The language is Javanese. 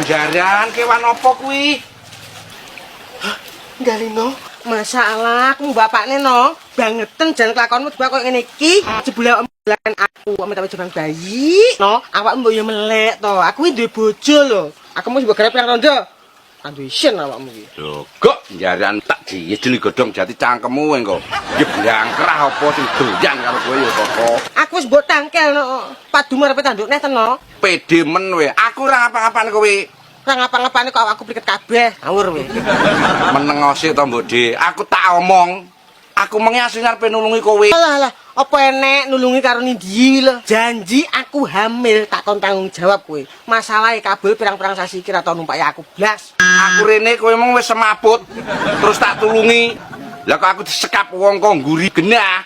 Jaran kewan apa kuwi? Galino, masalah aku bapakne no, bangeten jan kelakonmu juga koyo ngene iki. Jebule awakmu aku amit amit jabang bayi. No, awakmu mbok yo melek to. Aku iki duwe bojo lho. Aku mau mbok garap pirang rondo. Andu isin awakmu iki. Lho, kok jaran tak dijedeli godhong jati cangkemmu engko. Ya blangkrah apa sing doyan karo kowe ya kok. Aku wis mbok tangkel no. Padumu arepe tanduk neh ten no. Pede men kowe. Aku ora ngapa-ngapane kowe. Ora ngapa-ngapane kok awakku pliket kabeh. Ngawur kowe. Meneng sik to, Mbok De. Aku tak omong. Aku mengi asline arepe nulungi kowe. Alah alah, apa enek nulungi karo nindi lho. Janji aku hamil tak kon tanggung jawab kowe. Masalahe kabel pirang-pirang sasi iki ra tau numpaki aku blas. Aku rene kowe mong wis semaput. Terus tak tulungi. Lah kok aku disekap wong kok ngguri genah.